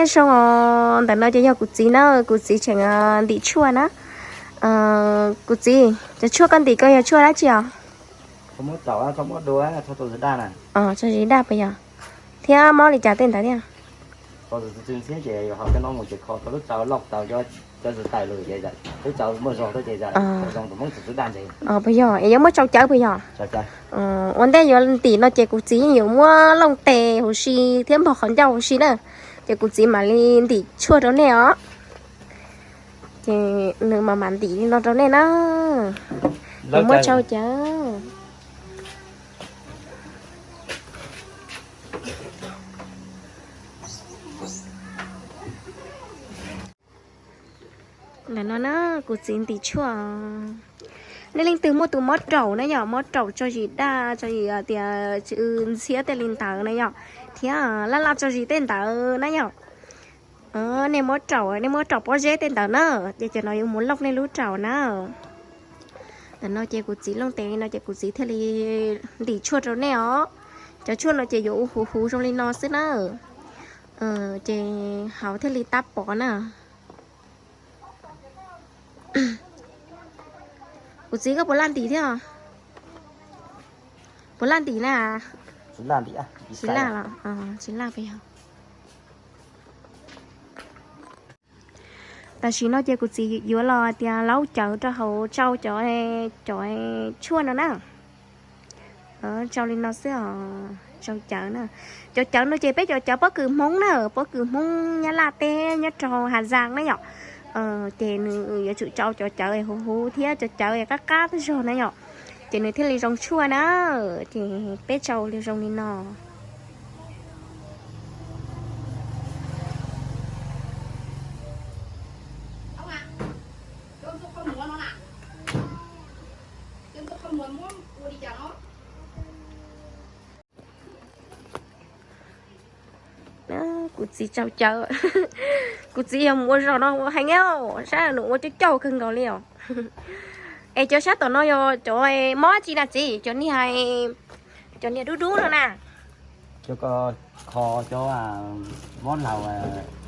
Nyob zoo os, ntawm no ces yog kuv txiv na, kuv txiv tseem ntim tshuaj na. Kuv txiv, cov tshuaj koj ntim koj yog tshuaj dab tsi os? Tso zis daj puas yog? Thiab mob li cas tej ntawd thiab? Puas yog es yuav muab tsau cawv puas yog? Ua ntej yuav ntim no ces kuv txiv yeej yuav muab looj tes huv si thiab npog qhov ncauj huv si na, ces kuv txiv mam li ntim tshuaj rau nej os. Ces nws mam mam ntim li no rau nej na. Yuav muab tsau cawv. Ntawm no na, kuv txiv ntim tshuaj. Nej leej twg muaj tus mob raum na yom, mob raum tso zis daj, tso zis tias tsw ntxhiab tej li ntawd na yom, thiab laj laj tso zis tej ntawd na yom. Nej muab raum, nej muab raum pob zeb tej ntawd na, ces cov no yuav mus looj nej lub raum na. Ntawm no ces kuv txiv looj tes li no ces kuv txiv thiaj li ntim tshuaj rau nej os. Cov tshuaj no ces yuav ua huv huv zoo li no xwb na. Ces haus thiaj li tab pov na. Kuv txiv koj puas laj ntim thiab? Puas laj ntim na? Tsis laj los tsis laj pes yog. Tam sim no ces kuv txiv yuav los tias laub cawv rau hauv tsau cov, cov tshuaj no na. Tsau li no xwb os, tsau cawv na. Cov cawv no ces peb cov cawv pob kws Hmoob na, pob kws Hmoob Nyab Laj teb nyob rau Hà Giang na yom. Ces nws yuav tsum tsau cov cawv huv huv thiab cov cawv qab qab zog na yom. Ces nws thiaj li zoo tshuaj na. Ces peb tsau li zoo li no. Kuv txiv tsau cawv. Kuv txiv yog mus ua zog no ua heev, saib nws ua cauj cauj kawg nkaus li os. Es cov sab tom no yog cov mob tsi na txiv? Cov niag, cov niag dub dub no na. Kho cov mob laug,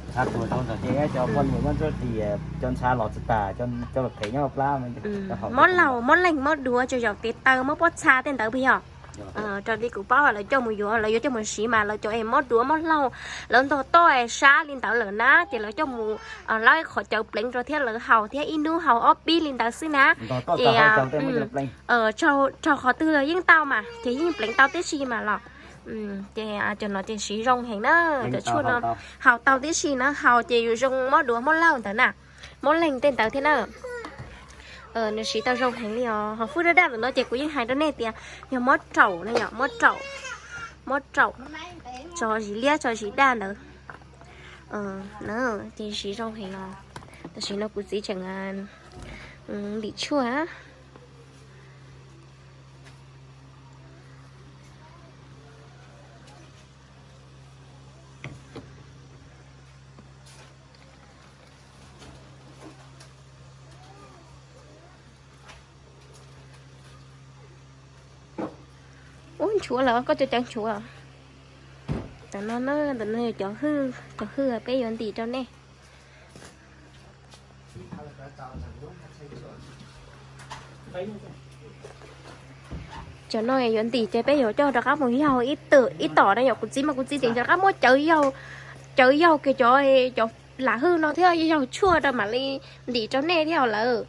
ntsha tuag zoo ntawd ces cov poj niam nyob ntsuab ris, cov ntsha los tsis tas, cov phem nyob plab. Mob laug, mob leeg, mob duav, tsaug zog tes taw, mob pob txha tej ntawd puas yog? Raws li kuv paub lawv coj mus yuav, lawv yuav coj mus siv mas lawv cov es mob duav mob laug, lawv ntog toj sab li ntawd lawm na ces lawv coj mus laub qhov cawv pleev rau thiab lawv haus thiab ib hnub haus ob pib li ntawd xwb na. Ces raug qhov twg yeej tau mas ces yeej pleev tau tib si mas los. Ces cov no ces siv zoo heev na, cov tshuaj no haus tau tib si na, haus ces yuav zoo mob duav mob laug ntawd na, mob leeg tej ntawd thiab na. Nws siv tau zoo heev li os. Ho fwj daj daj ntawm no ces kuv yeej hais rau nej tias yog mob raum na yom, mob raum, mob raum, tso zis liab tso zis daj ntawd. Ces siv zoo heev no. Tam sim no kuv txiv tseem ntim tshuaj. Ub, nchuav lawm, koj cov cawv nchuav. Tam no, tam no yog cov hwj, cov hwj peb yuav ntim rau nej. Cov no yuav ntim ces peb yuav coj rov qab mus yaug ib tom na yom. Kuv txiv mas kuv txiv tseem rov qab muab cawv yaug, cawv yaug kiag cov, cov lam hwj no thiab yaug tshuaj rau mam li ntim rau nej thiab lawm.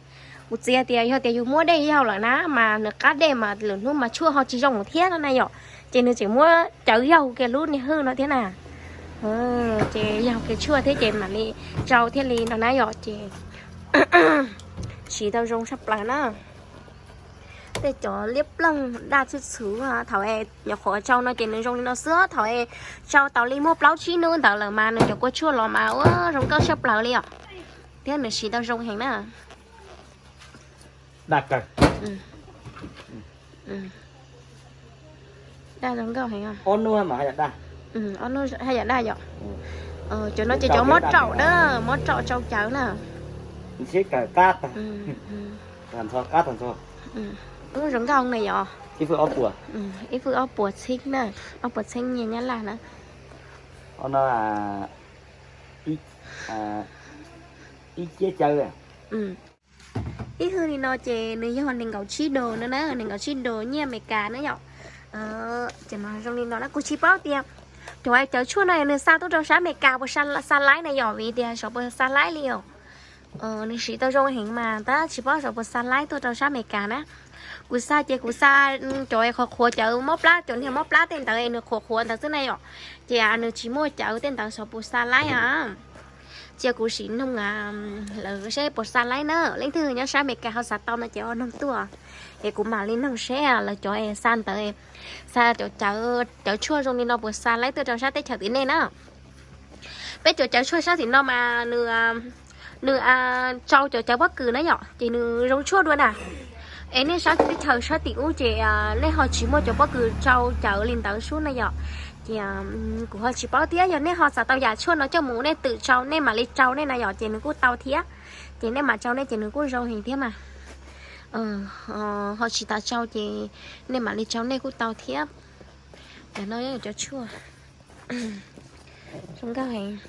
Kuv txiv tias yog tias yus muab dej yaug lawm na mas nws qab dej mas lwm hnub mas tshuaj ho tsis zoo thiab no na yom. Ces nws tseem muab cawv yaug kiag lub niag hwj no thiab na. Ces yaug kiag tshuaj thiab ces mam li tsau thiaj li no na yom. Ces siv tau zoo tshaj plaws na. Tej cov liab ploog daj txhwb txhwv thaum es nyuam qhuav tsau no ces nws zoo li no xwb, thaum es tsau tau li muaj plaub tsib hnub ntawd lawm mas nws cov kua tshuaj los mas ua zoo nkauj tshaj plaws li os. Thiab nws siv tau zoo heev na. Daj zoo nkauj heev. Ob hnub haj yam daj yom. Cov no ces cov mob raum na, mob raum tsau cawv na. Zoo nkauj na yom. Ib fwj ob puas txheeb na, ob puas txheeb nyiaj Nyab Laj na. ib ciab caw. Ib hwj li no ces nws yog nees nkaum tsib dos no na, nees nkaum tsib dos nyiaj Amelikas na yom. Ces no zoo li no na, kuv tsis paub tias cov cawv tshuaj no nws xa tuaj rau sab Amelikas puas xa laib na yom, vim tias xyov puas xa laib li os. Nws siv tau zoo heev mas tab tsis paub xyov puas xa laib tuaj rau sab Amelikas na. Kuv xa ces kuv xa cov qhuav qhuav, cawv mob plab, cov niag mob plab tej ntawd nws qhuav qhuav ntawd xwb na yom. Ces nws tsis muaj cawv tej ntawd xyov puas xa laib os. Cia kuv sim noog lawv seb puas xa laib na. Leej twg nyob sab Amelikas ho xav tau no ces ho noog tuaj, es kuv mam li noog seb lawv cov xa ntawd, xa cov cawv tshuaj zoo li no puas xa laib tuaj rau sab teb chaws tim nej na. Peb cov cawv tshuaj sab tim no mas nws, nws tsau cov cawv pob kws na yom, ces nws zoo tshuaj dua na. Es nej sab teb chaws sab tim ub ces nej ho tsis muaj cov pob kws tsau cawv li ntawd sub na yom. Ces kuv ho tsis paub thiab, yog nej ho xav tau yam tshuaj no coj mus nej twm tsau nej mam li tsau nej na yom, ces nws kuj tau thiab. Ces nej mam tsau nej ces nws kuj zoo heev thiab mas. Ho tsis tas tsau ces nej mam li tsau nej kuj tau thiab. Cov no cov tshuaj zoo nkauj heev.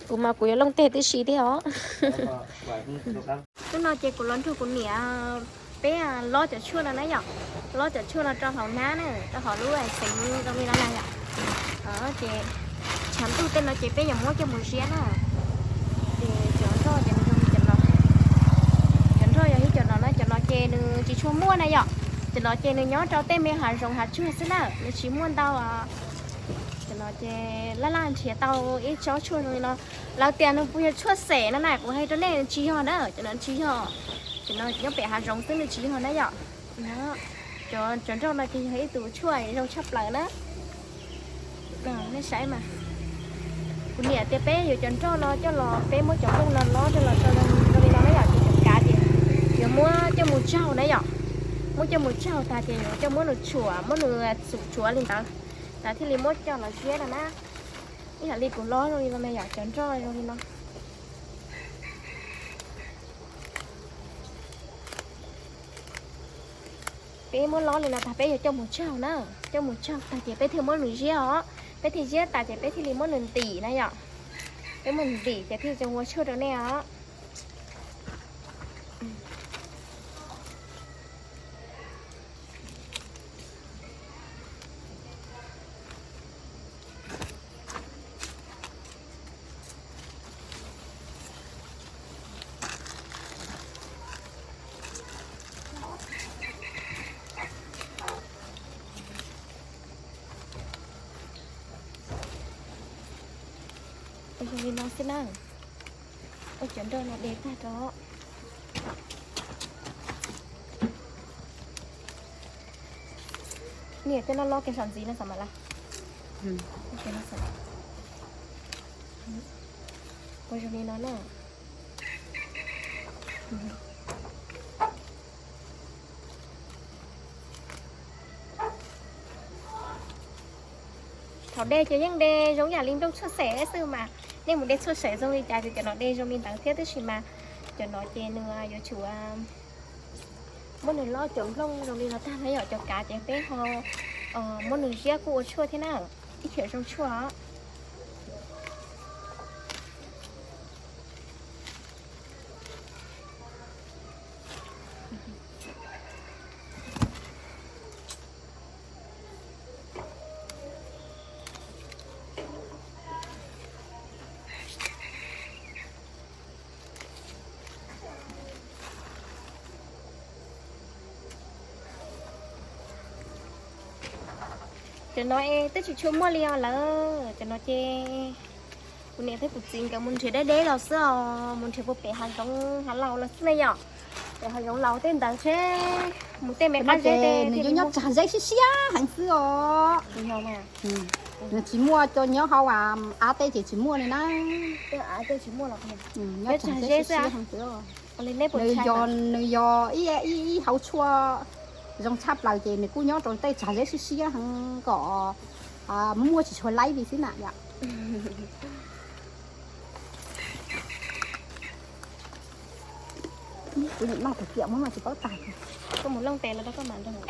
Kuv mas kuv yuav looj teg tib si thiab os. Hnub no ces kuv los nrog kuv niam peb lob cov tshuaj no na yom. Lob cov tshuaj no rau hauv nab na, rau hauv lub xeev zoo li no na yom. Ces tshav ntuj tej no ces peb yuav muab coj mus ziab na. Ces cov nroj ces nws zoo li cov no. Cov nroj yog ib cov no na, cov no ces nws tsis tshua muaj na yom. Cov no ces nws nyob rau tej me hav zoov hav tsuag xwb na, nws tsis muaj ntau. Cov no ces laj laj nrhiav tau ib tsob tshuaj zoo li no. Lawv tias nws puas yog tshuaj xem no na, kuv hais rau nej tsis yog na, cov no tsis yog. Cov no nyob pem hav zoov xwb nws tsis yog na yom. Cov nroj no ces yog ib tug tshuaj zoo tshaj plaws na. Nej saib mas, kuv niam tias peb yuav cov nroj no coj los, peb muab cov nplooj no lob coj los rau zoo li no na yom, ces cov kav ces yuav muab coj mus tsaug na yom. Muab coj mus tsaug tag ces yuav coj muab nws tshuam, muab nws txum tsuav li ntawd, tas thiaj li muab coj los ziab no na. Ib yam li kuv lob zoo li no na yom, cov nroj zoo li no. Peb muab lob li no tag peb yuav coj mus tsaug na, coj mus tsaug tag ces peb thiaj muab nws ziab os. Peb thiaj ziab tas ces peb thiaj li muab nws ntim na yom. Peb muab nws ntim ces thiaj zoo ua tshuaj rau nej os. Ua zoo li no xwb na. Ua cov nroj no de tag rau. Niam tej no lob kev sab ntxiv no xav mas lawm. Ua zoo li no na. Thaum de ces yeej de zoo yam li nplooj tshuaj xem xwb mas, nej mus de tshuaj xem zoo li cas ces cov no de zoo li ntawd thiab, tab sis mas cov no ces nws yuav tsum muab nws lob cov nplooj zoo li no tag na yom, cov kav ces peb ho muab nws ziab kuj ua tshuaj thiab na, ib yam zoo tshuaj os. Cov no es twb tsis tshua muaj li os lawm, cov no ces kuv niam thiab kuv txiv nkawd mus nrhiav deb deb los xwb os, mus nrhiav puag pem hav zoov hav laus los xwb na yom. Pem hav zoov laus tej ntawd seb mus tej me qab zeb tej nws yuav nyob tsag zeb siab siab heev xwb os. Nws tsis muaj cov nyob hauv av teb ces tsis muaj li na. Nyob tsag zeb siab siab heev xwb. Nws yog, nws yog ib, ib hauv tshuaj zoo tshaj plaws ces nws kuj nyob rau tej tsag zeb siab siab heev kom muaj tsis tshua laib li xwb na yom. Kuv nim noj tus kiam muab mas tsis paub tag. Koj mus looj tes los rau koj mam nrog.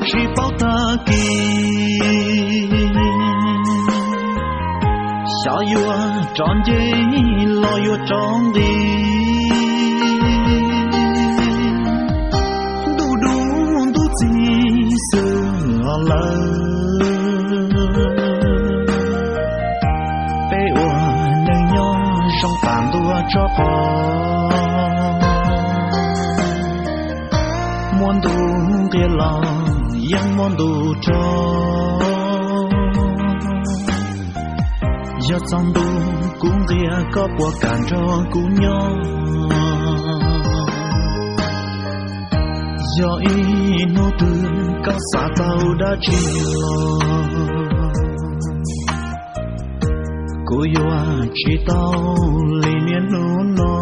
Tsis paub tag kis, xyov yuav rov nce los yuav rov nqis. Ntuj dub ntuj txig xwb lawm, peb ua neej nyob zoo tas ntua tso qos. Muaj ntu nqia los yeej muaj ntu rov. Yog txog ntu kuv nqia koj puas kam nrog kuv nyob? Yog ib hnub twg koj xav tau dab tsi los, kuv yuav tsis tau li niaj hnub no.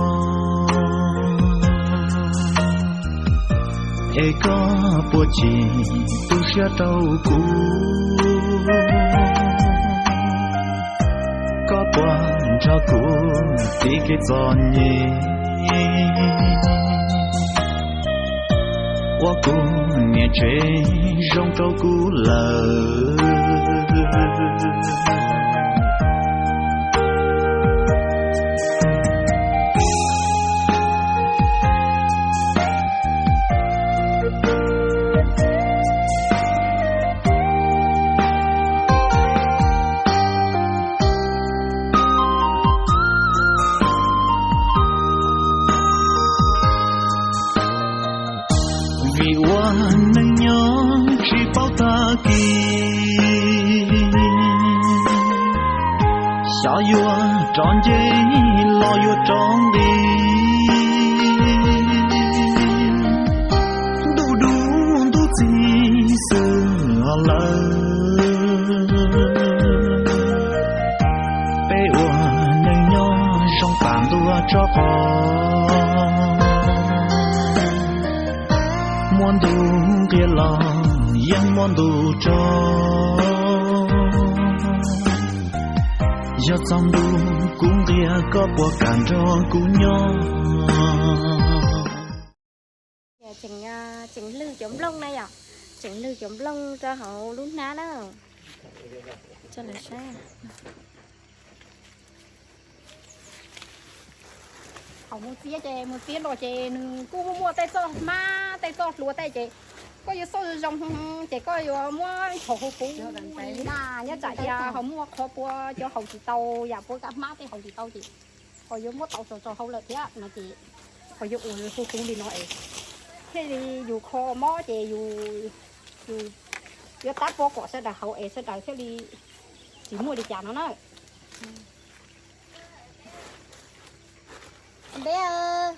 Es koj puas tsim tu siab rau kuv? Koj puas nrog kuv tiv kev txom nyem, ua kuv niam tsev zoo rau kuv lawm? Vim ua neej nyob tsis paub tag kis, xyov yuav rov nce los yuav rov nqis. Ntuj dub ntuj txig xwb lawm, peb ua neej nyob zoo tas ntua tso qos. Muaj ntu nqia los yeej muaj ntu rov. Yog txog ntu kuv nqia koj puas kam nrog kuv nyob? Tseem, tseem lwg cov nplooj na yom, tseem lwg cov nplooj rau hauv lub hnab na. Thaum mus txiab ces mus txiab nroj ces nws kuj muaj muaj tej txoj hmab tej txoj hlua tej ces koj yuav xauj zoo zoo ces koj yuav muab hauv hauv kuv na, nyob tsam tias ho muaj qhov pua cov haus tsis tau, yam pua kav hmab tej haus tsis tau ces ho yuav muab tau tso tso hauv lawm thiab no ces ho yuav ua hu hu li no es thiaj li yus kho mob ces yus, yus yuav tab pob kom sawv daws haus es sawv daws thiaj li tsis muaj li cas no na. Npeb,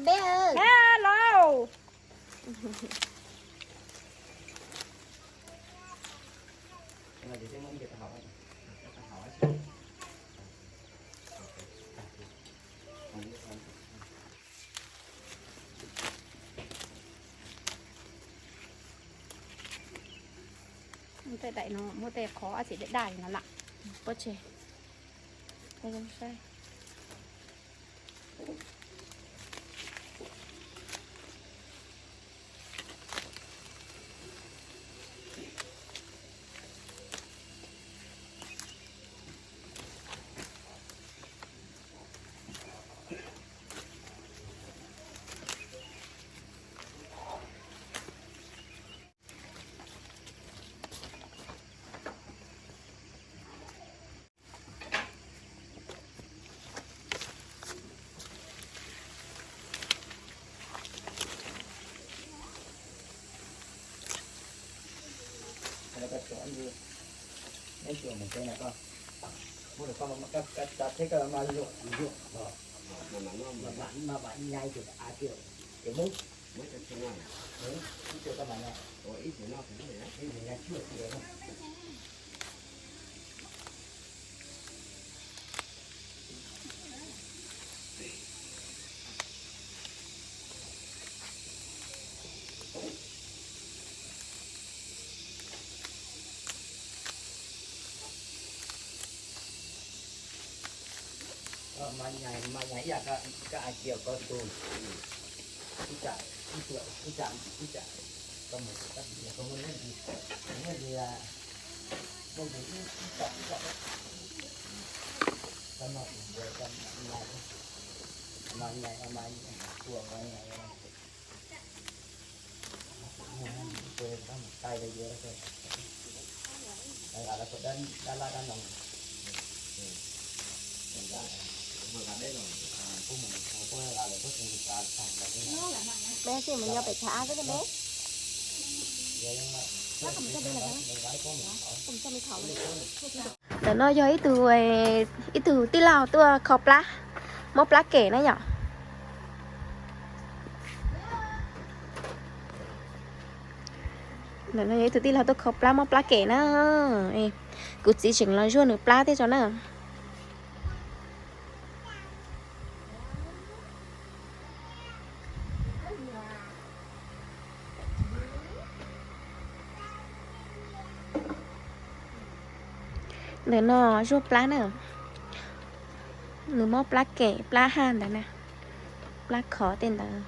npeb, hello. Tej daim no muaj tej qhov ab tsi daj daj li no lawm. Pob tseg. Mas nyas ib yam koj hais tias koj tus, ib tsam, ib tsam, ib tsam. Peb xij mus nyob pem chav ab xwb ne. Ntawm no yog ib tug, ib tug tij laug tuaj kho plab, mob plab kem na yom. Ntawm no yog ib tug tij laug tuaj kho plab mob plab kem na. Kuv txiv tseem los zuaj nws plab thiab tso na. Ntawm no zuaj plab na, nws mob plab kem plab haj ntawd na, plab khov tej ntawd,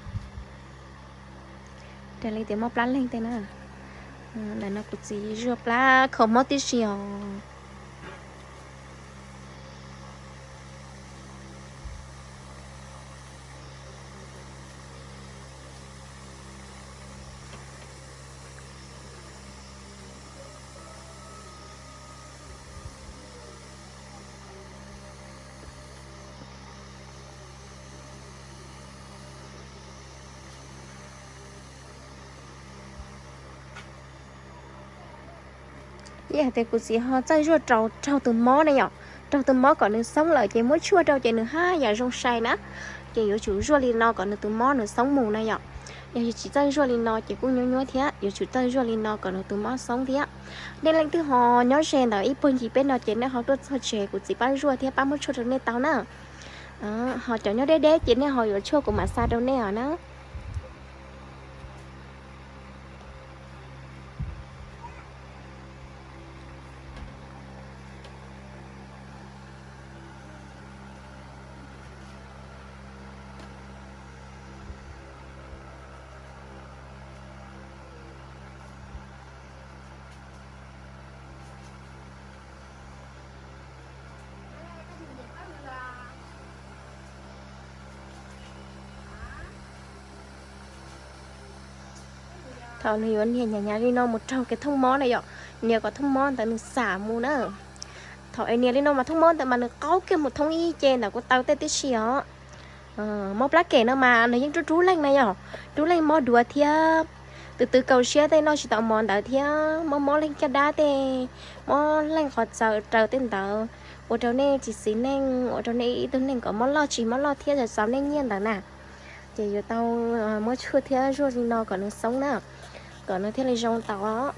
raws li tias mob plab leeg tej na. Ntawm no kuv txiv zuaj plab kho mob tib si os. Ib yam tias kuv txiv ho txawj zuaj rau raug tus mob ne yom, raug tus mob kom nws xoob lawm ces muab tshuaj rau ces nws haj yam zoo sai na. Ces yuav tsum zuaj li no kom nws tus mob nws xoob mus na yom. Yog tsis txawj zuaj li no ces kuj nyuaj nyuaj thiab, yuav tsum txawj zuaj li no kom nws tus mob xoob thiab. Nej leej twg ho nyob ze ntawm ib puag ncig peb no ces nej ho tuaj txog tsev kuv txiv pab zuaj thiab pab muab tshuaj rau nej tau na. Ho cov nyob deb deb ces nej ho yuav tshuaj kuv mam xa rau nej os na. Thaum nws yuav nias hnyav hnyav li no mus raug kev thooj mob na yom, nias kom thooj mob ntawd nws xam mus na. Thaum es nias li no mas thooj mob ntawd mas nws qaug kiag mus thoob ib ce ntawm kuv taw tej tib si os. Mob plab kem no mas nws yeej rub rub leej na yom, rub leej mob duav thiab. Tus twg kaus siab tej noj tsis tau mov ntawd thiab, mob mob leej caj dab tej, mob leej qhov txawv raws tej ntawd, ua rau nej tsis xis neej, ua rau nej ib tug neeg kom mob loj tsis mob loj thiab txaus nej nyiaj ntawd na. Ces yuav tau muab tshuaj thiab zuaj li no kom nws xoob na, kom nws thiaj li zoo tau.